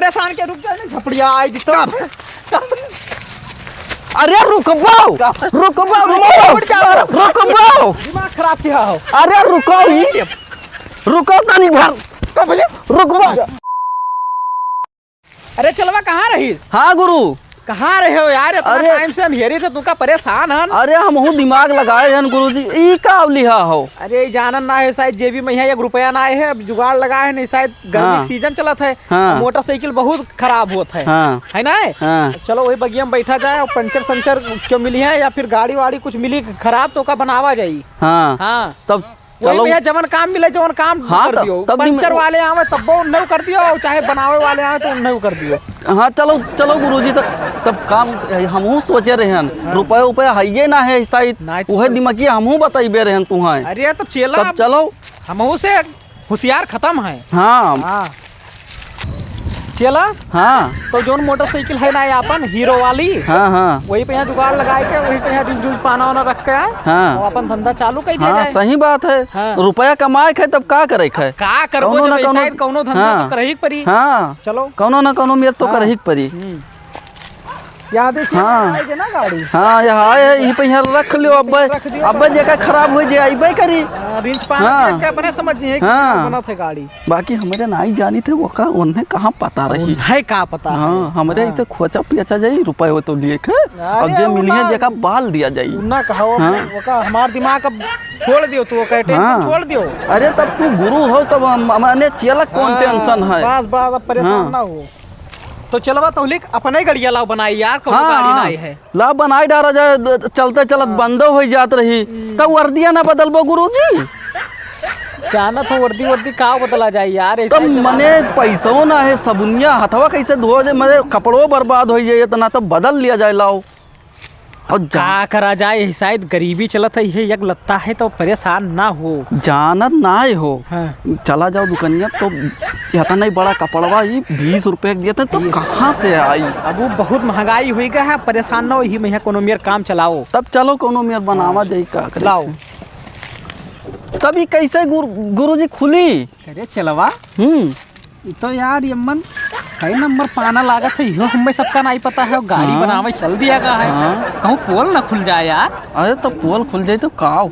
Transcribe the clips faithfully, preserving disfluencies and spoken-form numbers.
परेशान के रुक जाए ना, झपड़िया आई दी तो। अरे रुकबो, रुकबो, रुकबो, रुकबो। दिमाग खराब किया हो। अरे रुको ही, रुको तनी भर, रुकबो। अरे चेलवा, कहाँ रही? हाँ गुरु। कहाँ रहे हो यार? इतना अरे। टाइम से हम हेरी थे, तुमका परेशान हन। अरे हमहू दिमाग लगाए हन गुरुजी, ई का लिहा हो? अरे जानन ना है, शायद जेबी में यहाँ एक रुपया ना आए है, अब जुगाड़ लगाए है, नहीं शायद गर्मी हाँ। के सीजन चलत है, हाँ। मोटरसाइकिल बहुत खराब होत है, हाँ। है ना? हाँ। चलो वही बगिया में बैठा जाए और पंचर संचर क्यों मिली है या फिर गाड़ी वाड़ी कुछ मिली खराब तो का बनावा जाई। हाँ। हाँ। तब वही चलो। भैया, जवन काम मिले, जवन काम हाँ, कर तब, दियो। तब भी पंचर वाले आवे, तब वो उन्हें कर दियो, और चाहे बनावे वाले आवे, तो उन्हें कर दियो। हाँ, चलो, चलो गुरुजी, तब, तब काम हमहू सोचे रहे हन, हाँ। रुपया उपया हइये ना है, शायद नहीं तो उहे चल। दिमागी हमहू बताइबे रहे हन तुहां। अरे, तब चेला, तब चलो। हमहू से होशियार खत्म है। हाँ। हाँ। चेला? हाँ। तो जौन मोटरसाइकिल है ना, ये अपन हीरो वाली, हाँ, हाँ। वही पे यहाँ जुगाड़ लगाए के, वही पे यहाँ रिंच उंच पाना वाना रख के आए, हाँ। और अपन धंधा चालू कर दिया हाँ, जाए। सही बात है। हाँ। रुपया कमाए के है, तब का करे के है? का करबो कौनो जब ना ऐसा कौनो, है, कौनो धंधा हाँ। तो करही के पड़ी। हाँ। चलो। कौनो ना कौनो मेर तो हाँ। करही के पड़ी। हम्म। यहाँ देखिए, हाँ। आएगी ना गाड़ी। हाँ, यहाँ आए, यहीं पे यहाँ रख लियो, अब्बे, रख दियो, अब्बे जेका खराब हो जाए, अब्बे करी। हाँ, रिंच पाना हाँ। देख के अपने समझिए कि हाँ। बनत है गाड़ी। बाकी हमरे नाई जानी थे, वो का, उन्हें कहाँ पता रही? उन्हें का पता हाँ, है? हमरे हाँ। इसे खोचा पियाचा जाई, रुपये हो तो लिए के, अरे अब जे मिली है, उन्ना, जेका बाल दिया जाई। उन्ना कहो, हाँ। वो का, हमार दिमाग अब छोड़ दियो, तू वो का टेंशन हाँ। छोड़ दियो। अरे तब तू गुरु हो, तब हम, हमने चेलक कौन हाँ, टेंशन है? बस, बस, अब परेशान हाँ। ना हो। तो चेलवा तौलिक अपने गड़िया लाओ बनाई यार, कौनो हाँ, गाड़ी हाँ। नाई है। लाओ बनाई डारा जाए, द-, चलते चलत हाँ। बंदो हो जात रही। हम्म। तब वर्दिया ना बदलबो गुरुजी? जानत हो वर्दी, वर्दी का बदला जाए यार, ऐसा तब ही जमाना मने है। पैसो ना है, सबुनिया हथवा कैसे धो जाए, मने कपड़ो बर्बाद हो जाए, इतना तो बदल लिया जाए, लाओ। और जा- का करा जाए, शायद गरीबी चलत है, ये एक लत्ता है तो परेशान ना हो। जानत ना हो। हाँ। चला जाओ दुकनिया तो इतना ही बड़ा कपड़वा ये बीस रुपए के देते तो बीस। कहाँ से आई? अब वो बहुत महंगाई हुई गया है, परेशान ना हो, यही में है कोनो मेर काम चलाओ। तब चलो कोनो मेर बनावा हाँ। जाई का करे लाओ। से। तब ये कैसे गुरु, गुरुजी खुली? अरे चेलवा। हम्म। ई तो यार, ये मन कई नंबर पाना लागत है, इहो हमें सबका नाई पता है, गाड़ी हाँ। बनावे चल दिया गया है। हाँ। कहूँ पोल ना खुल जाए यार। अरे तो पोल खुल जाए तो का हो-,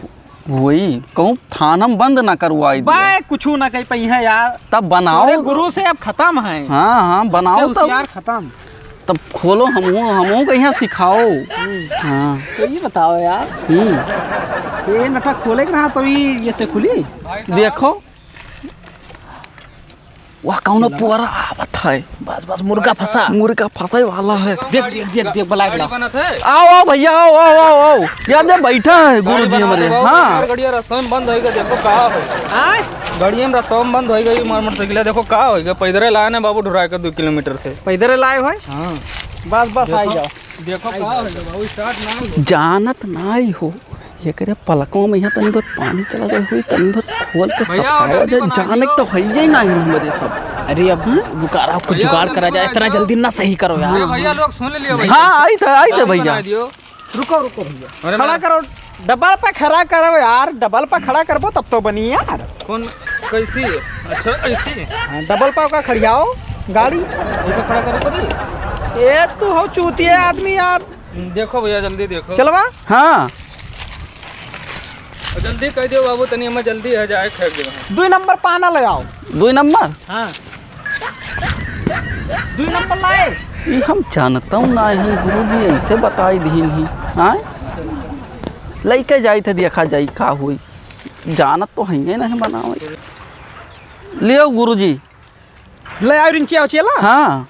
होई? कहूँ थान हम बंद ना करवाई दिया। बे, कुछ ना कही पई है यार। तब बनाओ। तोरे गुरु से अब खत्म है। हाँ, हाँ, बनाओ सबसे तब। होशियार खत्म। तब खोलो, हमहू, हमहू कहिया सिखाओ। हम्म। हाँ। तो ये बताओ यार। हम्म। ये नटा खोले के रहा तो ये, ये से खुली? देखो। वाह, कौनो पुअरा आवत है। बस, बस, मुर्गा फंसा। मुर्गा फंसे वाला है। देख, देख, देख, देख, बुलाए, बुलाए। बनत है। आओ, आओ भैया, आओ, आओ, आओ, आओ। यार, ये बैठा है गाड़ी गुरुजी बनाओ, हमारे। बाबू, हाँ। हमार गड़िया रास्ता में बंद होइगा, देखो का हो। हाँ? गड़िया में रास्ता में बंद होइगा, ये मोटरसाइकिल है, देखो का होइगा। पैदल लाए ना बाबू, ढुरा के दो किलोमीटर से। पैदल लाए हो? हाँ। बस, बस, आई जाओ। देखो का हो गया बाबू, start ना हो। जानत नाई हो, एकरे पलकवा में यहाँ तनी भर पानी चला गए हुई, तनी भर खोल के भैया, आओ, सफावा जल्दी दे, बनाओ, जाने दियो। तो है ही नहीं हमरे सब। अरे अब हाँ? रुका रहा, कुछ भैया, जुगाड़ जल्दी करा जाए, बनाओ, इतना दियो। जल्दी ना सही करो यार। अरे भैया, लोग सुन लियो भैया। हाँ, आई था, आई था जल्दी भैया। बनाओ, दियो। रुको, रुको भैया। अरे थोड़ा ना। करो, डबल पे खड़ा करो यार, डबल पे खड़ा करबो तब तो बनी यार। कौन, कैसी? अच्छा, ऐसी? हाँ, डबल पे का खड़ियाओ गाड़ी। ऐसे खड़ा करे पड़ी? ए, तू हो चूतिया आदमी यार। देखो भैया, जल्दी देखो। चलवा? हाँ। जल्दी कह दियो बाबू, तनी हमें जल्दी है, जाए खेत जगह। दुई नंबर पाना ले आओ। दुई नंबर? हाँ। दुई नंबर लाए। ई हम जानता हूँ ना, हम गुरुजी ऐसे बताई दीन ही। हाँ? लइके जाई थे, देखा जाई का हुई। जानत तो हइये नहीं बनावे। लियो गुरुजी। ले आओ रिंचिया उचिया ला। हाँ।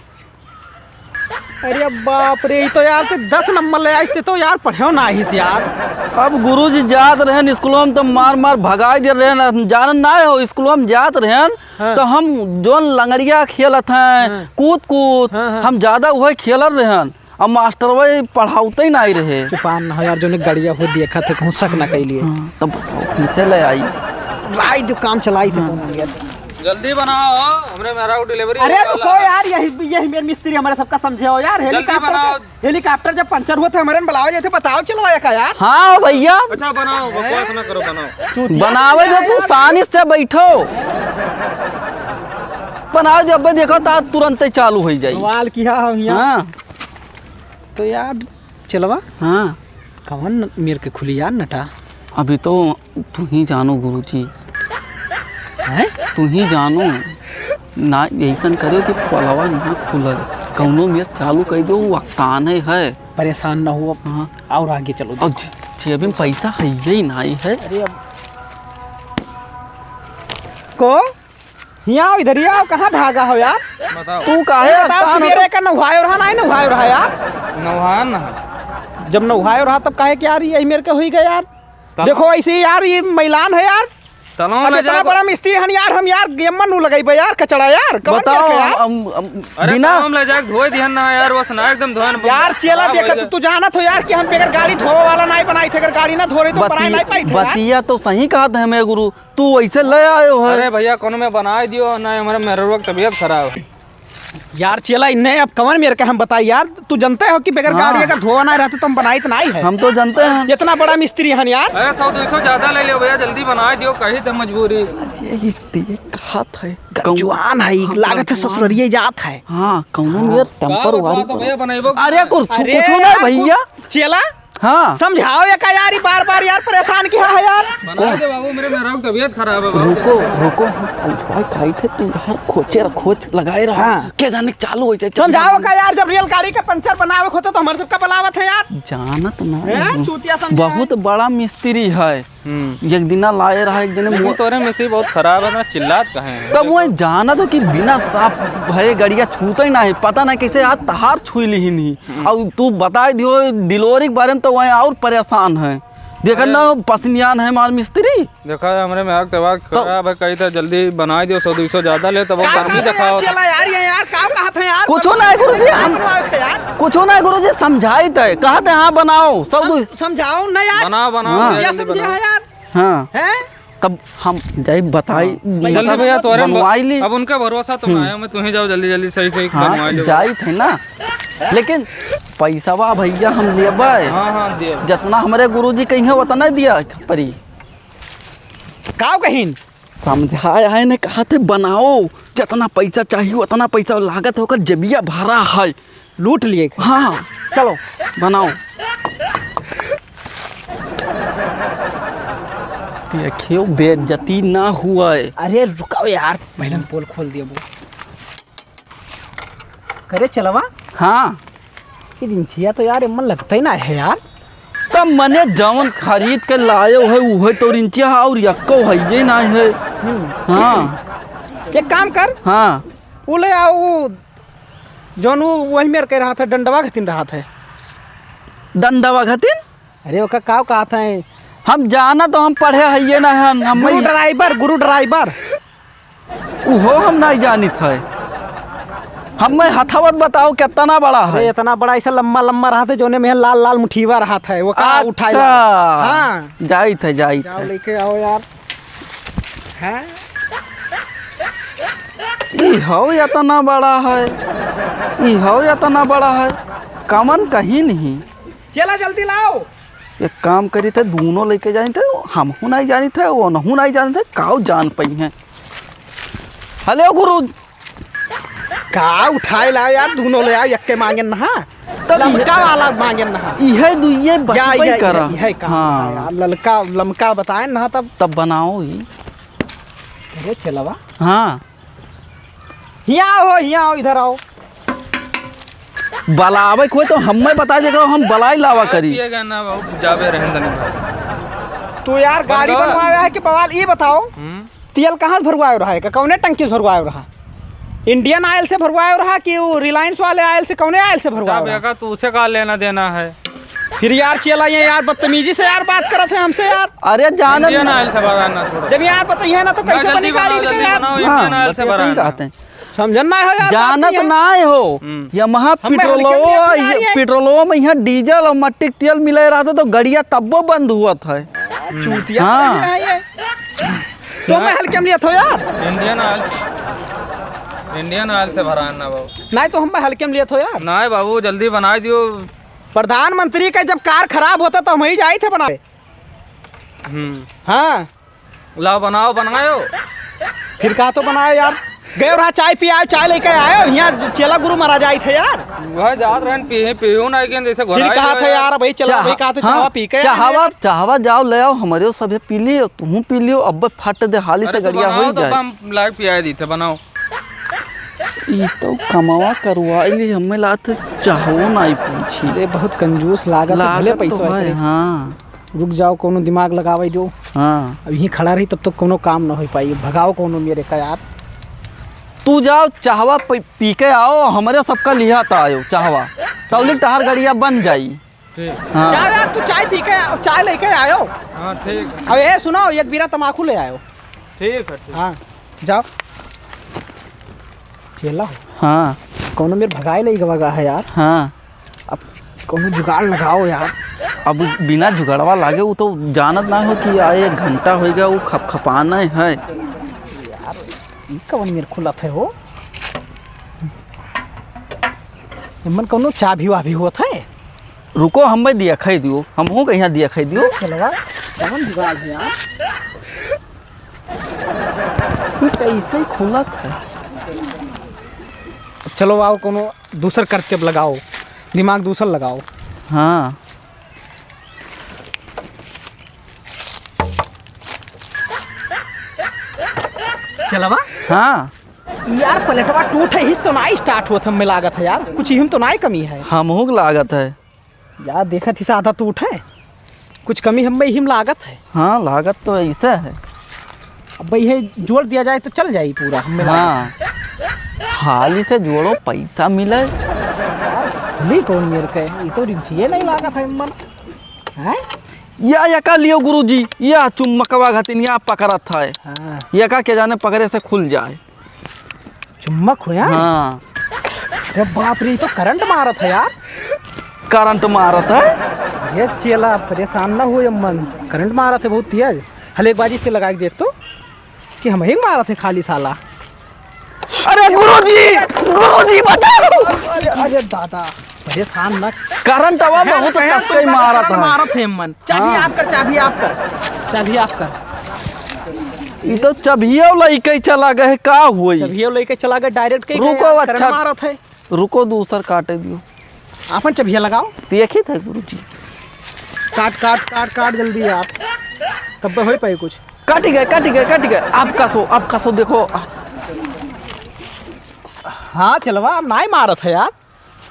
अरे बाप रे, ई तो यार ते दस नंबर ले आइस ते तो यार पढ़ेउ ना आइस यार। अब गुरुजी जात रहेन स्कूलों में तो मार मार भगाई दे रहेन। हम जानन ना हो, स्कूलों में जात रहेन हाँ। तो हम जोन लंगड़िया खेलत हैं, हाँ। कूद कूद, हाँ, हाँ। हम ज्यादा वही खेलत रहेन। अब मास्टर वही पढ़ाउते ही नहीं रहे। चुपान ना हो यार, जोने गड़िया हो देखा थे, कहूँ शक ना कैलिए। हाँ, तब बताओ, फिर से ले आई। राय जो काम चलाई थे, हाँ। कौन आ गया? जल्दी बनाओ, हमरे मेहरा को delivery अरे होने रुको वाला है। यार, यही, यही मेरे मिस्त्री हमारे सबका समझे हो यार। जल्दी हेलीकॉप्टर बनाओ। का, हेलीकॉप्टर जब पंचर हुआ था, हमारे में बुलाओ जाए थे, बताओ चलो आया का यार। हाँ भैया। अच्छा बनाओ, बकवास ना करो, बनाओ। चूतिया बनावे दो, तू यार। शान से बैठो। बना दे, अबे देखो, तार तुरंते चालू होइ जाई। बवाल किहा हो हियाँ। हाँ। तो यार, चेलवा। हाँ। कवन मेर के खुली यार नटा? अभी तो तू ही जानो गुरुजी। हैं? तू ही जानो। ना, अइसन करो कि पलवा ना खुलल। कौनो मेर चालू कइ दो, वो अकतान है, है। परेशान ना हो। हाँ। और आगे चलो। अब जे-, जेबी में पैसा है ही नाहीं है। अरे अब को हियाँ आओ, इधर ही आओ, कहाँ भागा हो यार? बताओ। तू काहे ये बताओ, अकतान हो? सवेरे का नहायो रहा, नाहीं नहायो रहा यार? नहान ना। जब नहायो रहा, तब काहे कि यार, यही मेर के हुई गए यार। तब? देखो, ऐसे ही यार, ये मैलान है यार। चलो, अब ले इतना जाए बड़ा मिस्त्री हन यार, हम यार, गेमन नु लगइबे यार, कचड़ा यार, कवन बताओ, करके यार? हम, हम, हम अरे, बिना चलो, हम ले जाए, धोए दिहन ना यार, बस ना एकदम धोए ना। यार, चेला, हाँ, देखा, भैया। तू, तू जानत हो यार कि हम बगैर गाड़ी धोवे वाला नाहीं बनाई थे, अगर गाड़ी ना धो रहे तो बनाए बती-, नाहीं पाई थे यार। बतिया तो सही कहत है, मैं गुरु। तू वैसे ले आयो है। अरे भैया, कोनो में बनाए दियो ना, हमरे मेहररुआ के तबीयत खराब है। यार चेला, इन्हें अब कवन मेर के हम बताई यार, तू जानते हो कि बगैर हाँ। गाड़ी अगर धोवा ना रहते तो हम बनाई तो नाहीं है। हम तो जानते हैं। इतना बड़ा मिस्त्री हन यार। अरे सौ दो सौ ज्यादा ले लियो भैया, जल्दी बनाए दियो, कही तो मजबूरी। यही तो ये कहत है। गंजुआन है, हम लागत है तो ससुररिये जात है। हाँ, कौनो हाँ। मेर टेम्पर का बतवा वारी तो पर। भैया बनाइबो अरे कुछ, अरे कुछ ना यार, भैया। चेला, हाँ। समझाओ एका यार, ई बार-बार यार परेशान किहा है यार। बना दे बाबू, मेरे मेहरारू की तबीयत खराब है बाबू। रुको, रुको, हम समझाए काई थे, तू यार खोचे र-, खोच लगाए रहा। हाँ। के जाने चालू होइ जाए, समझाओ का यार, जब रेलगाड़ी का पंचर बनावे होते तो हमरे सबका बुलावत है यार। जानत ना हैं, हूँ। चूतिया समझे बहुत हैं। बड़ा मिस्त्री है। हम्म। एक दिना लाए रहा, एक दिन लेकिन मो- तोरे मिस्त्री बहुत खराब है ना, चिल्लात काहे हैं? तब वो जानत हो कि बिना साफ भये गड़िया छूते ही ना है, पता ना कैसे आज तहार छुई लिहिन ही। हम्म। और तू बताए दियो delivery के बारे में, तो वह और परेशान है। देखा अरे। ना, पसनियान है माल मिस्त्री। देखा, हमरे मेहरारू के दिमाग तो खराब है, कही था जल्दी बनाए दियो, सौ दो सौ ज्यादा ले, तब वो का काम भी कहत है यार, दिखाओ। चला यार, ये यार, का कहत है यार? कुछो ना है गुरुजी, हम बनवाए थे यार। कुछो ना है गुरुजी, समझाई थे, कहत है हाँ बनाओ, सब सम-, समझाओ ना यार। बनाओ, बनाओ, हाँ। भैया, क्या जल्दी समझे बनाओ। है यार? हाँ। हैं? तब हम जाई बताई, हाँ। मतलब चल भैया, तोरे बनवाई ली। अब उनका भरोसा तो हम्म। ना है, मैं तुम्हें जाओ जल्दी जल्दी सही सही हाँ, बनवाई लो। जाई थे ना, लेकिन पैसवा भैया हम लेबै। हाँ, हाँ, दे। जितना हमरे गुरुजी कहिए उतना दिया परी। काव कहिन? समझाए है ने कहत है बनाओ, जितना पैसा चाहिए उतना पैसा लागत है, ओकर जेबिया भरा है। लूट लिए। हाँ। चलो। बनाओ। देखियो, बेइज्जती ना हुए। अरे रुकाओ यार, पहले हम पोल खोल दिए वो। करे चेलवा? हाँ। ये रिंचिया तो यार एमन लगता ही ना है यार। तब मने जवन खरीद के लायो है, उहे तो रिंचिया है, और यक्को है ये ना है। हम्म। हाँ। एक काम कर। हाँ। उ ले आओ, उ जौन उ वही मेर के रहत है, डंडवा घतिन रहत है। डंडवा घतिन? अरे, ओका काव कहत है? हम जाना तो हम पढ़े हइये ना हन, हम गुरु ड्राइवर, गुरु ड्राइवर। उहो हम नहीं जानित है। हमें हथवत बताओ, कितना बड़ा अरे, है? इतना बड़ा, ऐसा लम्बा लम्बा रहत है, जोने में लाल लाल मुठीवा रहत है, वो का अच्छा। उठाए ला? हाँ। जाइत है, जाइत जाओ, है। लेके आओ यार। हैं? ई हौ इतना बड़ा है, ई हौ इतना बड़ा है, कमन कहीं नहीं। चला जल्दी लाओ। एक काम करी थे, दोनों लेके जाई थे, हमहू नहीं जानी थे, ओनहू नहीं जानी थे, काव जान पइहैं। हेलो गुरु। का उठाए ला यार, दोनों ले आओ, यक्के मांगेन नहा। तब लमका ये वाला मांगेन नहा। इहे दुइये या, बचपन या, करा। या, इहे काम हाँ। है यार, ललका, लमका बताएन नहा तब। तब बनाओ ही। अरे चेलवा। हाँ। हियाँ आओ, हियाँ आओ, इधर आओ। बलावे कोई तो हमें बता दे करो, हम बलाई लावा करी। पिएगा ना बाबू, जाबे रहन दनी। तू यार गाड़ी बनवाया है कि बवाल, ये बताओ, हम्म। तेल कहाँ से भरवाए रहा है? कौने टंकी से भरवाए रहा? Indian Oil से भरवाए रहा कि वो Reliance वाले oil से, कौने oil से भरवाए रहा? बेका, तू उसे का लेना देना है? फिर यार चेला ये यार बदतमीजी से यार बात करत है हमसे यार। अरे जानत Indian ना। Oil से भरवाना छोड़ो। जब यार बताइए ना तो ना, कैसे जल्दी बनी गाड़ी बनाओ, इनके जल्दी यार? बनाओ, हाँ, Indian Oil से बतिया सही भरवाना। कहते हैं। समझन ना हो यार, बात जानत नहीं है। ना हो। हम्म। यमहा हम पेट्रोलो, हल्के में लेके ये आइए। पेट्रोलो में यहाँ डीजल और मट्टी के तेल मिले रहते तो गड़िया तब्बो बंद हुआ था। चूतिया हाँ। समझ में आई है। तो मैं हल्के में लिया था यार। Indian Oil, Indian Oil से भरा है ना बाबू। नहीं तो हम हल्के में लिया था यार। नहीं बाबू, जल्दी बनाई दियो। प्रधानमंत्री का जब कार खराब होता तो हम ही जाई थे बनावे। हम्म। हाँ। लाओ बनाओ, बनायो। फिर का तो बनायो यार। गयो रहा चाय पियाओ, चाय लेके आयो, यहाँ चेला गुरु महाराज आई थे यार। वह जात रहन पी, पीहू ना के जैसे फिर घोड़ा कहा ही था यार, भाई चलो, चाह-, भाई कहा था हाँ, चाहवा पी के आए चाहवा, हैं। चाहवा जाओ ले आओ, हमरे सभे पी लियो, तुहू पी लियो, अब फट दे हाली अरे से तू गड़िया बनाओ हो तो जाए। हम लाइव पियाए दी थे, बनाओ। ई तो कमावा करवा ली, हमें लात चाहो ना ही पूछी। अरे बहुत कंजूस लागत है, लागत भले तो पैसा है, एकरे। हाँ। रुक जाओ, कोनो दिमाग लगावे दो। हाँ। अब यहीं खड़ा रही तब तक कोनो काम ना हो पाई। भगाओ कोनो मेरे का यार। तू जाओ चाहवा पी, पी के आओ, हमरे सबका लिहा ता आयो चाहवा। तौलिक तहार गड़िया बन जाई। ठीक। हाँ। जा यार, तू चाय पी के आ-, चाय लेके आयो। हाँ, ठीक। अब ये सुनाओ, एक बीरा तमाकू ले आयो। ठीक है, ठीक। हाँ, जाओ। चेला हो। हाँ। कोनो मेरे भगाए ले गवा गा है यार। हाँ। अब कोनो जुगाड़ लगाओ यार। अब बिना जुगाड़वा लागे, वो तो जानत ना हो कि आ एक घंटा होइगा, वो खपखपाना है। यार, ई कवन मेरे खुलत है हो? एमन कोनो चाभी वाभी होत है? रुको, हम भाई दिया खाई दियो, हम हूँ कहीं दिया खाई दियो। चलवा, कवन जुगाड़ है यार? ये कैसे खुलत है? चलो आओ, कोनो दूसर करतब लगाओ, दिमाग दूसर लगाओ। हाँ। चलवा? हाँ। यार, प्लेटवा टूट है, हिस तो ना start होत, हमें लागत है यार, कुछ हिम तो ना कमी है। हमहू के लागत है। यार, देखत ही से आधा टूट है, कुछ कमी हमें हिम लागत है। हाँ, लागत तो ऐसे है। अब भाई, ये जोड़ दिया जाए तो चल जाए पूरा, हमें लागत है। हाँ। हाली से जोड़ो, पैसा मिले। यार, खुली कौन मेरे के? ये तो रिंचिए नहीं लागत है मन। हैं? या, या का लियो गुरुजी, या चुम्मकवा घतिनिया पकड़त है। हाँ। या का के जाने पकड़े से खुल जाए। चुम्बक हो यार? हाँ। अरे बाप रे, ये तो करंट मारत है यार। करंट मारत है? अरे चेला, परेशान ना हो अम्मन, करंट मारत है बहुत तेज। हले एक बाजी से लगा के देख तो, कि हम ही मारत है खाली साला। अरे गुरुजी, गुरुजी बचाओ। अरे, अरे दादा, परेशान ना। करंट आवा कहे, बहुत कहे कस तुम के मारत करंट है। मारत है अम्मन। चाभी हाँ। आप कर, चाभी आप कर, चाभी आप कर। ई तो चभियो लइके चला गए, का होई? चभियो लइके चला गए, direct के रुको, गए, करंट अच्छा, मारत है। रुको, दूसर काटे दियो। आपन चभिया लगाओ। देखी थे गुरुजी। काट, काट, काट, काट जल्दी आप। कब पे होई पाई कुछ? कट गए, कट गए, कट गए। आप कसो, आप कसो, देखो। हाँ, चलवा, नाई मारत है यार।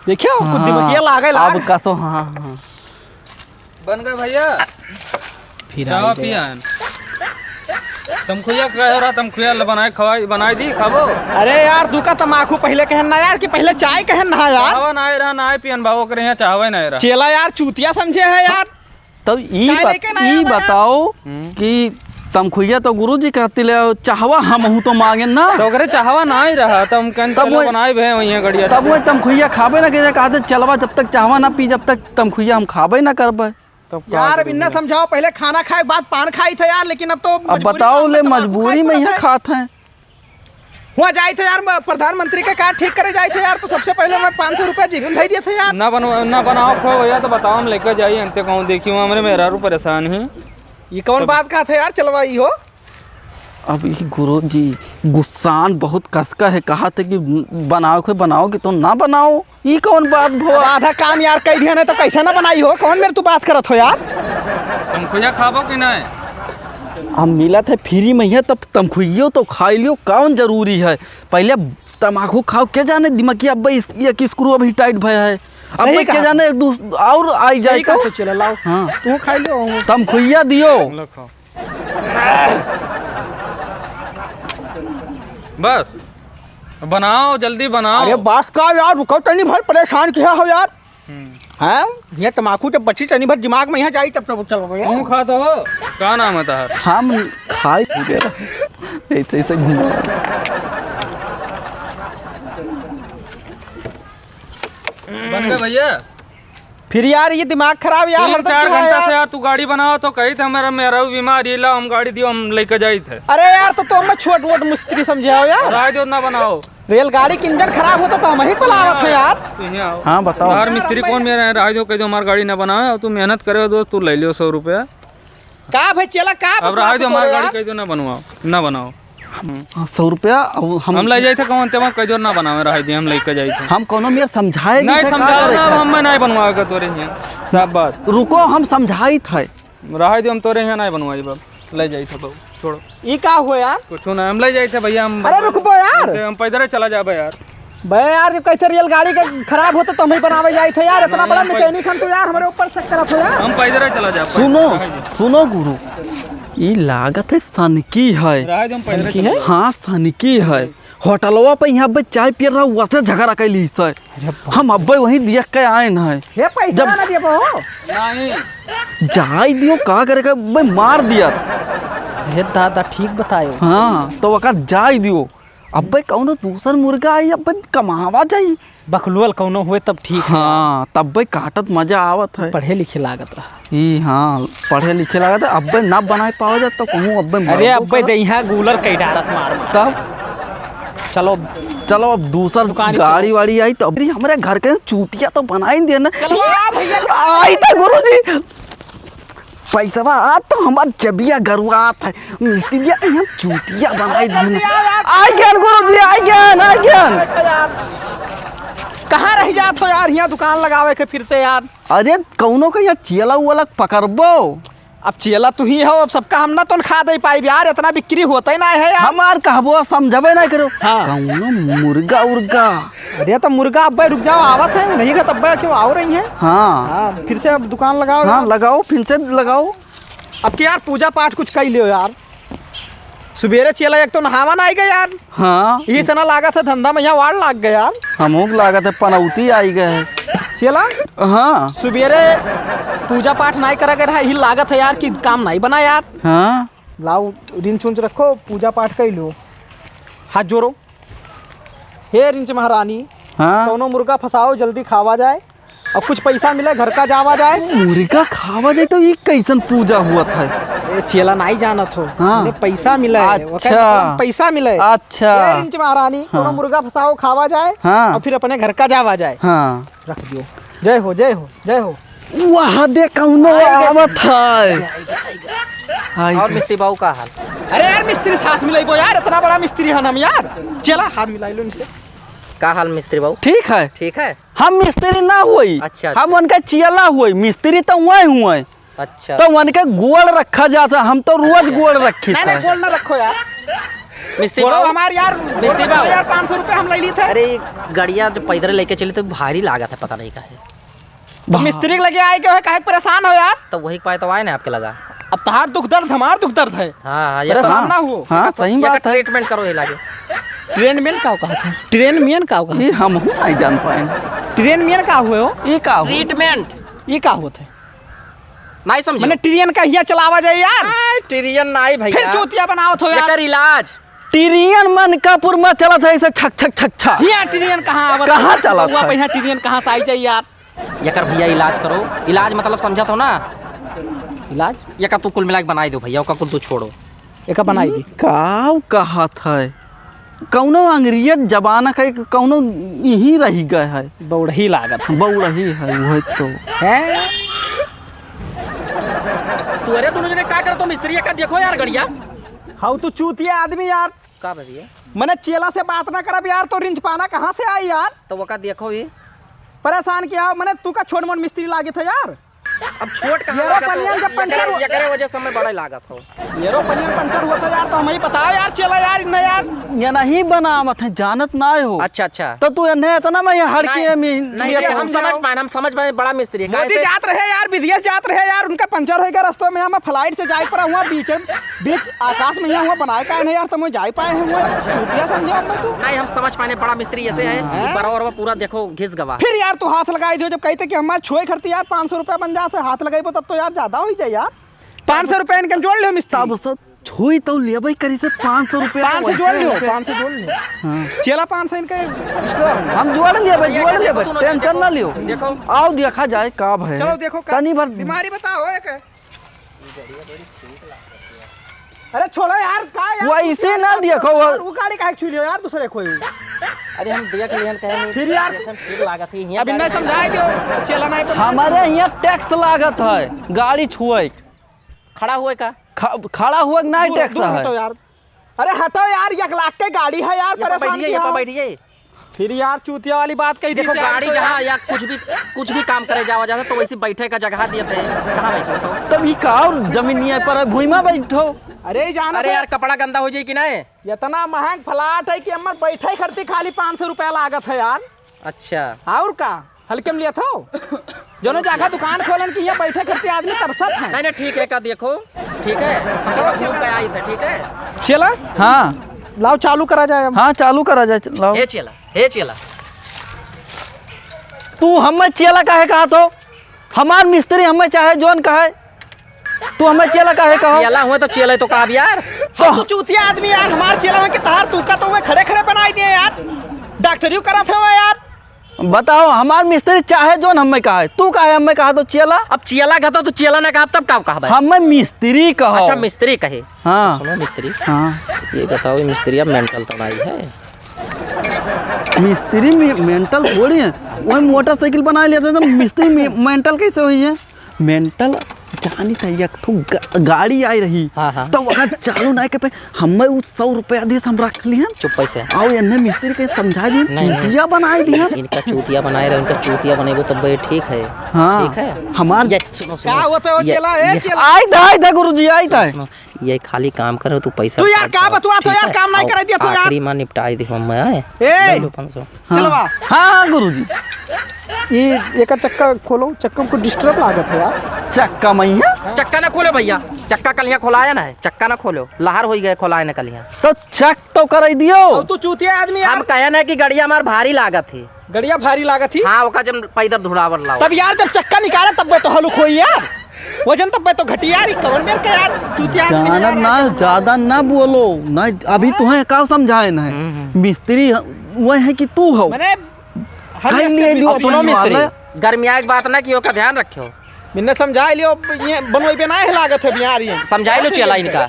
देखियो, कुछ हाँ, दिमकिया लागे लाग। अब कसो, हाँ, हाँ। बन गए भैया। फिर चाह आई गया। पियन। तमखुइया कहे रहा, तमखुइया ले बनाए खवाई, बनाई दी, खाबो। अरे यार, तू का तमाकू पहले कहन ना यार, कि पहले चाय कहन ना यार। चाहवा ना आए रहा, ना आए पियन भाव करे यहाँ चाहवा ही ना आए रहा। चेला यार, चूतिया समझे है यार। तब ई चाय बत-, लेके ना ई आया बड़ा। बताओ हम्म। कि तमखुइया तो गुरुजी कहती ले, चाहवा हमहू तो मांगे ना। तो ओकरे चाहवा ना ही रहा, तो हम कहन तब चलो वही, बनाए भे वहीं गड़िया तब तो। वही तमखुइया खाबे ना, कि कहते चलवा, जब तक चाहवा ना पी, जब तक तमखुइया हम खाबे ना करबे। तब का यार, अब करेंगे? इन्ना समझाओ, पहले खाना खाए, बाद पान खाई था यार, लेकिन अब तो अब मजबूरी बताओ में ले, हम तमाकू मजबूरी खाए में पड़त यहाँ है। खात हैं। हुआ जाए थे यार, म-, प्रधानमंत्री का कार ठीक करे जाए थे यार, तो सबसे पहले मैं पाँच सौ रुपया जेब में धई दिए थे यार। ना बनवा-, ना बनाओ खो भैया, तो बताओ हम लेकर जाइए, अंते कहूँ देखियो, हमरे मेहरारू परेशान है। ये कौन तब बात कहा था यार, चलवाई हो? अब ये गुरुजी गुस्सान बहुत कसका है, कहा थे कि बनाओ के, बनाओ के तो ना बनाओ। ई कौन बात भवा? अब आधा काम यार कई दिया नहीं तो कैसे ना बनाई हो? कौन मेरे तू बात करत हो यार? तमखुइया खाबो कि नहीं? हम मिलत है फ्री में है, तब तमखुइयो तो खाई लियो, कौन जरूरी है? पहले तमाकू खाओ, के जाने दिमाग की अब इस, ये किस screw अभी tight भया है, अब सही मैं के कहा जाने तू। एक दूस-, और आई जाए सही कहा तो। तो चला लाओ। हाँ। तू खाई लो। तमखुइया दियो। लो खाओ। बस, बनाओ, जल्दी बनाओ। अरे बस का यार, रुको तनी भर, परेशान किया हो यार। हम्म। हैं? ये तमाकू जब बची तनी भर दिमाग में यहाँ जाई तब तो चल भैया। तू खा तो हो। का नाम है तहार? हम खाई पी के ऐसे, ऐसे घुमा। बन गए भैया? फिर यार, ये दिमाग खराब यार, तीन हरदम चार क्या घंटा यार? से यार, तू गाड़ी बनाओ तो कही थे, मेरा, मेरा भी बीमार, ये लाओ, हम गाड़ी दियो, हम लेके जाई थे। अरे यार, तो, तो हमें छोट वोट मिस्त्री समझे हो यार। राय दो ना बनाओ। रेलगाड़ी के इंजन खराब होता तो हम ही बुलावत है यार। तो यहाँ आओ। हाँ, बताओ। यार, मिस्त्री कौन मेरा है? राय दो, कह दो, हमारी गाड़ी ना बनाओ, और तू मेहनत करे हो दोस्त, तू ले लियो सौ रुपया। का भाई चेला, का अब बकवास राय दो, हो हमारी रहा गाड़ी यार? कह दो ना बनवाओ, ना बनाओ। हम, हाँ, सौ रुपया, अब हम हम ले जाइत है, कौन तेमा कजोर ना बनावे, रहे दी, हम लेके जाइत है। हम कौनो मेर समझाए नहीं, नहीं थे, का समझाओ करे ना, थे? अब हम नहीं बनवाएगा तोरे हियाँ, सब बात। रुको, हम समझाइत है। रहे दी, हम तोरे हियाँ नहीं बनवाई बाप, ले जाइत है बाबू, छोड़ो। ई का हुआ यार? कुछ ना, हम ले जाइत है भैया, हम अरे रुकबो यार। हम पैदल चला जाबे यार। बे यार, जब कैसे रेलगाड़ी के खराब होते तो हम ही बनावे जाइत है यार, इतना नहीं, बड़ा हम पैदल मैकेनिक हम तो यार, हमारे ऊपर शक करत हो यार। हम पैदल चला जाबे। सुनो, रहे दी। सुनो गुरु, ई लागत है सनकी है। रहे दी, हम पैदल सनकी चला है? जाबे। हाँ, सनकी है। होटलवा पे यहाँ पे चाय पिए रहा, वैसे झगड़ा कैली से। अरे बाप। हम अब्बे वहीं देख के आए न है। हे पैसा जब ना दिए बहू। नहीं। जाई दियो, का करे का, अब्बे मार दिया। अरे दादा, ठीक बतायो। हाँ, तो ओकर जाई दियो। अब्बे कौनो दूसर मुर्गा आई, अब्बे कमावा जाई। बकलुअल कौनो हुए तब ठीक है। हाँ, तब्बे काटत मजा आवत है। पढ़े लिखे लागत रहा। ई हाँ, पढ़े लिखे लागत है। अब्बे ना बनाए पावा जात तो कहूँ अब्बे अरे मरबो अब्बे करत। दइहा गूलर कई डारत मार मार। तब चलो। चलो अब दूसर दुकान गाड़ी चलो। वाड़ी आई तो अरे हमरे घर के चूतिया तो बनाई दे ना। चलो आ भैया। आई तो गुरुजी। पैसवा आ तो हमार जबिया गरुआत है। मिस्त्रिया के हम चूतिया बनाई दे ना। आ गया गुरुजी, आ गया, आ गया। कहाँ रह जात हो यार, यहाँ दुकान लगावे के फिर से यार। अरे कौनो का यहाँ चेला उला पकड़बो। अब चेला तू ही हो, अब सबका हम ना तनखा दे पाई यार, इतना बिक्री होता ही ना है यार। हमार कहबो समझबे ना करो। हाँ। कौनो मुर्गा उर्गा। अरे तो मुर्गा अब्बे रुक जाओ, आवत है नहीं का तब्बे क्यों आओ रही है। हाँ। हाँ, फिर से अब दुकान लगाओ हाँ, यार। लगाओ, फिर से लगाओ। अब के यार पूजा पाठ कुछ कइ लियो यार। सुबेरे चेला एक तो नहावा ना आई गए यार। हाँ। यही सना लागत है धंधा में यहाँ वाड़ लाग गए यार। हमहू के लागत है पनौती आई गए है। चेला? हाँ। सुबेरे पूजा पाठ नाई करा गए रहा, यही लागत है यार कि काम नाई बना यार। हाँ। लाओ रिंच उंच रखो, पूजा पाठ कइ लो। हाथ जोड़ो। हे रिंच महारानी, हाँ। कौनो मुर्गा फंसाओ, जल्दी खावा जाए। और कुछ पैसा मिले, घर का जावा जाए। मुर्गा खावा जाए तो ये कैसन पूजा हुआ था? ए, चेला नाई जानत हो। हाँ। इन्हें पैसा मिले, अच्छा। ओकर मतलब पैसा मिले। अच्छा। ए, रिंच महारानी, हाँ। कोनो मुर्गा फंसाओ, खावा जाए, हाँ। और फिर अपने घर का जावा जाए। हाँ। रख दियो। जय हो, जय हो, जय हो। वाह, दे कौनो आवत है। हाय। और मिस्त्री बाबू का हाल? अरे यार, मिस्त्री साथ मिलाइबो यार, इतना बड़ा मिस्त्री हन हम यार। चला, हाथ मिलाई लो इनसे। का हाल मिस्त्री बाबू? ठीक है। ठीक है। हम मिस्त्री ना हुई, अच्छा, हम अच्छा। उनका चियला हुई, मिस्त्री तो वही हुए। अच्छा। तो उनके गोड़ रखा जाता, हम तो रोज गोड़ रखी नहीं, नहीं, था। गोड़ ना रखो यार। मिस्त्री छोड़ो बाबू। हमार यार, मिस्त्री गोड़ ना बाबू। यार, पाँच सौ रुपया हम ले ली थे। अरे, ये गड़िया जो पैदल लेके चली तो भारी लागत है, पता नहीं का है। तो भा- मिस्त्री के लगे आए के है, काहे के परेशान हो यार? तो वही के पाए तो आए ना आपके लगा। अब तहार दुख दर्द हमार दुख दर्द है। हाँ, हाँ, ये परेशान तो ना हो। हाँ, ये सही ये बात है। ट्रीटमेंट करो ये लागे। ट्रीटमेंट का कहा था? ट्रीटमेंट का कहा? ये हम हूँ नहीं जान पाए। ट्रीटमेंट का हुए हो? ये का हुए? ट्रीटमेंट। ये का होत है? नहीं समझो। मने ट्रेन का हिया चलावा जाए यार। आ, ट्रेन नहीं भैया। फिर चूतिया बनावत हो यार। एकर इलाज। ट्रेन मनकापुर में चलत है ऐसे छक, छक, छक, छक। हिया ट्रेन कहाँ आवत कहाँ है? चलत बउआ, है? यहाँ ट्रेन कहाँ से आई जाए यार? एकर भैया इलाज करो। इलाज मतलब समझत हो ना? इलाज? एका तू कुल मिला के बनाई दो भैया, ओका कुल तू छोड़ो। एका बनाई दी। काव कहत है? कौनो अंग्रेज जमाना का एक कौनो यही रही गए है। बौड़ही लागत है। बौड़ही है, वही तो। हैं? तू अरे दोनों जने का करत हो मिस्त्री का? देखो यार गड़िया। हाउ तू चूतिया आदमी यार। का बे भैया? मने चेला से बात ना करब यार, तो रिंच पाना कहाँ से आई यार? तो ओका देखो ही। परेशान किया हो, मने तू का छोट मोट मिस्त्री लागित है यार। अब छोट कहाँ लागत हो? एरोप्लेन जब पंचर एकरे, हो- एकरे वजह से हमें बड़ा लागत हो। एरोप्लेन पंचर हुआ था यार, तो हमें ही बताओ यार, चेला यार, इन्हें यार। ये नहीं बनावत है, जानत ना हो। अच्छा, अच्छा। तो तू इन्हें इतना में ये हड़की नहीं, है, मी-, नहीं, ये ये तो हम हम समझ जाओ। पाए, हम समझ पाए, बड़ा मिस्त्री है। मोदी कैसे? जात रहे यार, विदेश जात रहे यार, उनका पंचर होइगा रस्तों में, हम फ्लाइट से जाए पर हुआ बीच, बीच आकाश में यहाँ हुआ बनाए का नहीं यार, तो मैं जाए पाए हैं हुआ। चूतिया समझे आपने तू? नहीं, हम समझ पाए, बड़ा मिस्त्री ऐसे है हाँ। कि बराबर वो पूरा देखो घिस गवा। फिर यार तू हाथ लगाई दियो, जब कहते कि हमारे छोए खरती यार पाँच सौ रुपया बन जाते, हाथ लगाइबो तब तो यार ज्यादा हो ही जाए यार। पाँच सौ रुपया इनकम जोड़ लियो मिस्त्री। तब सब छुई तो लेबै करी से पाँच सौ रुपया पाँच सौ जोड़ लियो, पाँच सौ जोड़ लियो। हाँ। चेला पाँच सौ इनके extra है। हम जोड़ लेबै, भैया, जोड़ देखो लेबै, दोनों टेंशन देखो, ना लियो। देखो। आओ देखा जाए का भय। चलो देखो का तनी भर बीमारी बताओ एक। अरे छोड़ो यार, का यार, वो ऐसे ना देखो, वो यार, वो गाड़ी काहे छू लियो यार, दूसरे कोई। अरे हम देख लेहन कहे नहीं, फिर यार, देख हम ठीक लागत है, हियाँ अभी गाड़ी नहीं समझाए दो, चेला नहीं तो हमारे यहाँ टैक्स लागत है गाड़ी छुए। खड़ा हुए का? ख-, खड़ा हुए ना दूर, टैक्स दूर है। हटो यार। अरे हटो यार, एक लाख के गाड़ी है यार, ये पर परेशान बैठिए, ये किया पर हो। बैठिए। फिर यार चूतिया वाली बात कही देखो, थी यार, गाड़ी तो जहाँ यार। या कुछ भी, कुछ भी काम करे जावा जाता तो वैसे बैठे का जगह दिए थे, कहाँ बैठे तो? तब ई का जमीनिया पर है, भुइमा बैठो। अरे जाना अरे तो यार, कपड़ा गंदा हो जाई कि नहीं? इतना महंग फ्लैट है कि हमर बैठे खरती खाली पाँच सौ रुपया लागत है यार। अच्छा। और का? हल्के में लिया था? जनो जाकर दुकान खोलन कि यहाँ बैठे खरती आदमी तरसत है। नहीं, नहीं, ठीक है, का देखो, ठीक है, हम चलो, लोग चलो। घूम के आई थे, ठीक है? चला? हाँ। लाओ, चालू करा जाए अब। हाँ, चालू करा जाए, लाओ। हे चेला, हे चेला। तू हमें चेला काहे कहा तो? हमार मिस्त्री हमें चाहे जौन कहे, तू हमें चेला काहे कहो? चेला हुए तो चेला तो कहा यार। हम तो चूतिया आदमी यार, हमार चेला हुए कि तार तू का तो हुए खड़े खड़े बनाई दिए यार, डॉक्टरी करत हुए यार। बताओ, हमार मिस्त्री चाहे जौन हमें कहे, तू काहे हमें कहा तो चेला? अब चेला कहता तो चेला ना कहा, तब का कहा भाई? हमें मिस्त्री कहो। अच्छा, मिस्त्री कहे। हाँ। सुनो मिस्त्री। हाँ। ये बताओ, ये मिस्त्री अब मेंटल तो नहीं है? मिस्त्री में मेंटल थोड़ी है, वही मोटरसाइकिल बना लेते तो मिस्त्री में मेंटल कैसे हुई है? मेंटल जानी था, एक ठो गा-, गाड़ी आई रही, हाँ, हाँ। तो वहाँ चालू ना के पे हमें उ सौ रुपया दिए, हम रख लिहन। चुप पैसे। आओ, एन्ने मिस्त्री के समझा दिहन, नहीं, नहीं। चूतिया बनाए दिहन। इनका चूतिया बनाए रहे, इनका चूतिया बनेबो तब ये ठीक है। हाँ, ठीक है। हमार ये सुनो, सुनो। का होता है वो ये, चेला, ए ये चेला? आई था, आई था गुरुजी, आई था। सुनो, सुनो, ये खाली काम करो, तू पैसा तू यार खर्च का करो, बतुआ तो ठीक यार, है? काम नहीं आओ, कराई दिया तो यार। आखिरी में निपटाई दे हम, आए। ए! ले लो पाँच सौ। हाँ। चलवा। हाँ, हाँ, गुरुजी। ये, एकर चक्का खोलो, चक्का में कुछ disturb लागत है यार। चक्का में है? चक्का ना खोलो भैया, चक्का कल यहाँ खोलाया ना है, चक्का ना खोलो, लहर होई गए खोलाए ना कल यहाँ। तो check तो कराई दियो। और तू चूतिया आदमी यार। हम कहे ना कि गड़िया हमार भारी लागत है। गड़िया भारी लागत ही? हाँ, ओका जब पैदल धुड़ावर लाओ। तब यार जब चक्का निकाले तब तो हलुक होई यार, वजन तब तो घटी यार, ई कवन मेर के यार चूतिया आदमी है जानत यार, ना, एकदम। ज्यादा ना बोलो ना, अभी तुम्हें का समझाए ना है? हम्म, हम्म। मिस्त्री वह है कि तू हो? मने हर खाई लिए मिस्त्री जो अब सुनो अपने मिस्त्री, वाला। गर्मिया की बात ना कि ओका ध्यान रखियो। मैंने समझा लियो, ये बनवाई पे ना है लागत है बिहार ये। समझाई लो चेला इनका।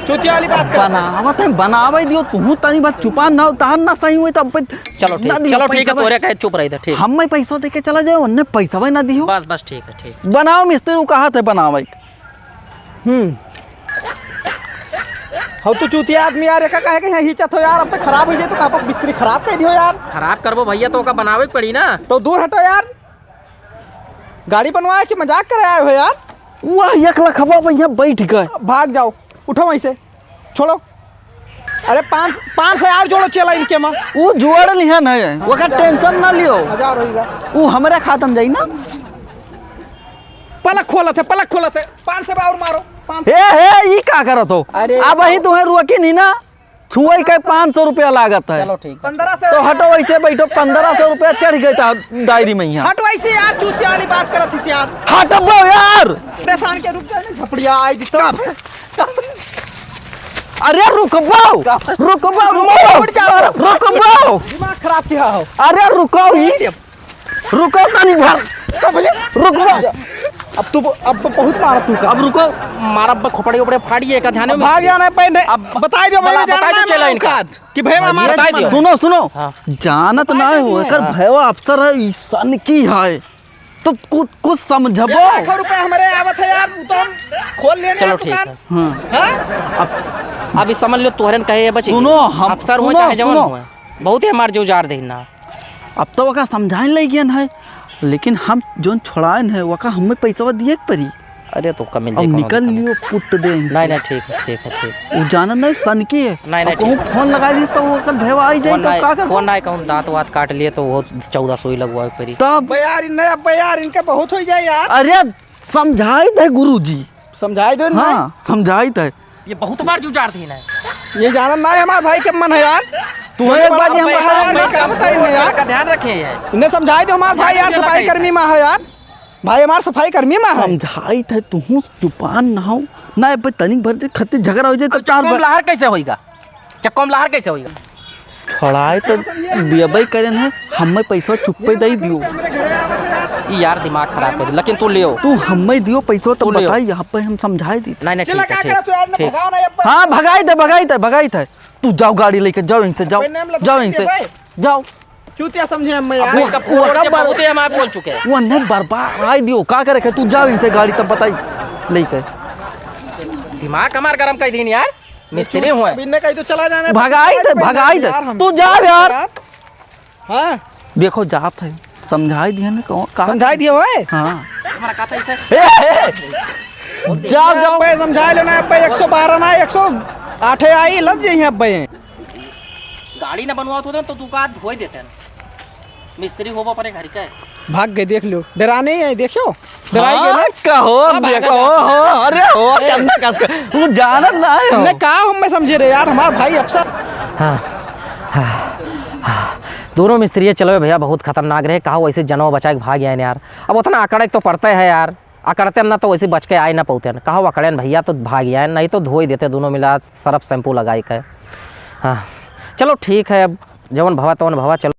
चूतिया वाली बात कर। बनावत है, बनावे दियो, तुहू तनी बात चुपा ना हो, तहन ना सही हुई तब पे चलो ठीक, ना दियो चलो ठीक है, पैसा। तोरे कहे चुप रही था, ठीक। हम मैं पैसा दे के चला जाओ, उनने पैसा भी ना दियो। बस, बस, ठीक है, ठीक। बनाओ मिस्त्री, वो कहा थे बनावे। हम्म। हो तू चूतिया आदमी यार, एका काहे के यहाँ हिचत हो यार, अब तो खराब हो जाए तो का मिस्त्री खराब कर दियो यार। खराब करबो भैया तो ओका बनावे के पड़ी ना। तो दूर हटो यार। गाड़ी बनवाए कि मजाक करे आए हो यार? वाह, एक लखवा भैया बैठ गए। भाग जाओ, उठो वहीं से, छोड़ो। अरे पाँच, पाँच सौ यार जोड़ो चेला इनके माँ। वो जोड़ लिहन है, ओकर tension ना लियो। हजार होइगा। वो हमरे खाता में जाई ना। पलक खोलत है, पलक खोलत है। पाँच सौ और मारो, पाँच सौ। हे, हे, ई का करत हो? अरे अब वही तुम्हें रोके नहीं ना। छुआई के पाँच सौ रुपया लागत है। चलो ठीक है। पन्द्रह सौ। तो हटो, वैसे बैठो, पन्द्रह सौ रुपया चढ़ गए था डायरी में यहाँ। हट वैसे यार, चूतिया वाली बात करत हिस यार। हटबो यार। परेशान के रुक जाए ना, झपड़िया आई दी तो। अरे रुकबो, रुकबो, रुकबो, रुक जाओ। रुकबो। दिमाग खराब किया हो। अरे रुको ही। रुको तनी भर। रुको। अब तू, अब तो बहुत मारा तू का। अब रुको। मारा अब खोपड़ी उपड़े फाड़िए का ध्यान में। भाग जाना है पहले। अब बताई दो, मैं बता-, जाना बताई दो ना चेला इनका। औकात कि भैया हमारा बताई दुश्मन दो। है। सुनो, सुनो। हाँ। जानत ना हो, एकर हाँ। भैया अफसर है, ई सनकी है। तो कुछ, कुछ समझबो। ये लाखों रुपए हमारे आवत है यार, वो तो हम खोल लेने चलो हैं ठीक दुकान। है। हाँ? अब, अब ई समझ लो तोहरन कहे ये बची। सुनो, हम, अफसर हुए सुनो, चाहे जवान सुनो। हुए। बहुत ही हमार जो जार देना। अब तो ओका समझाइन लगियन है, लेकिन हम जोन छोड़ाइन है, ओका हमें पैसवा दिए के परी। अरे तो ओका मिल अब जाए, कौनो निकल दिक्कत लियो, नहीं। पुट दे इनसे। नहीं, नहीं, ठीक है, ठीक है, ठीक। वो जानत नहीं, सनकी है। नहीं, नहीं, अब कहूँ ठीक। फोन लगा दी तो ओकर भेवा आई जाए फोन तो नहीं, का कर? फोन नहीं, कहूँ दांत वात काट लिए तो वो चौदह सौ ही लगवाए के परी। तब बे यार, इन, बे यार, इनके बहुत हो जाए यार। अरे समझाई दे गुरुजी। समझाई दो ना। हाँ, समझाई दे। ये बहुत बार जुझार थी ना। ये जानत ना है हमार भाई के मन है यार। तू एक बार ये हम भाई, बता भाई, दे। का बताई ना यार। का ध्यान रखे यार। इन्हें समझाई दो हमार भाई यार, यार, सफाई लगे। कर्मी माँ है यार। भाई हमार सफाई कर्मी माँ है। समझाई थे, तू जुबान ना हो। ना, अब तनिक भर जे खत्ती झगड़ा हो जाए तो अब चार चक्को में बार लहर कैसे होइगा? चक्को में लहर कैसे होइगा? छोड़ाए तो दियबई करेन है, हमें पैसा चुप्पे दे दियो। ई यार दिमाग खराब कर दे, लेकिन तू लियो। तू हमें दियो पैसा तो तू लियो। बताई, यहाँ पे हम समझाए दी। नहीं, नहीं, चला ठीक है, का ठीक, करत हो यार, ने ठीक। भगाओ ना ये पर। हाँ, भगाई दे, भगाई दे, भगाई दे। तू जाओ गाड़ी लेके, जाओ इनसे, जाओ। भाई, नाम लगा जाओ दीजिए इनसे, भाई। जाओ। चूतिया समझे हमें यार। वो, वो, वो, वो, बहुत ही हमारे बोल चुके हैं। वो नहीं बर्बाद आई दियो, का करे के? तू जाओ इनसे गाड़ी तब बताई लेके। दिमाग हमार गरम कर दीन यार। मिस्त्री हुए। अब इनने कहीं तो चला जाना है। भगाई दे, भगाई दे। यार, हम तू जा यार। हाँ। देखो, जात है, समझाई दिया ना, कौन, कहाँ समझाई दिया हुआ है? हाँ। हमारा कहता है इसे। ए, ए, जाओ, जाओ। अब्बे समझाई लो ना, अब्बे एक सौ बारह ना, एक सौ आठ आई, लग जाइए अब्बे। गाड़ी ना बनवात होते ना, तो तू का धोई देते हैं। मिस्त्री होबो अपने घर के। भाग गए, देख लो, डराने ही है, देखो, डराई गए ना। हाँ, कहो, अब देखो, हो, हो, अरे हो, ए। क्या कर, वो जानत ना है हो। ने का हम में समझे रे यार, हमार भाई अफसर। हाँ, हाँ, हाँ। दोनों मिस्त्री चलो भैया, बहुत खतरनाक रहे, कहा वैसे जनवा बचा के भाग गए यार। अब उतना अकड़े तो पड़ते हैं यार, अकड़ते ना तो वैसे बच के आए ना पौते हैं। कहा अकड़े न भैया तो भाग गए, नहीं तो धोई देते दोनों मिला सर्फ शैम्पू लगाई के। हाँ, चलो ठीक है, अब जवन भवा तवन भवा, चलो।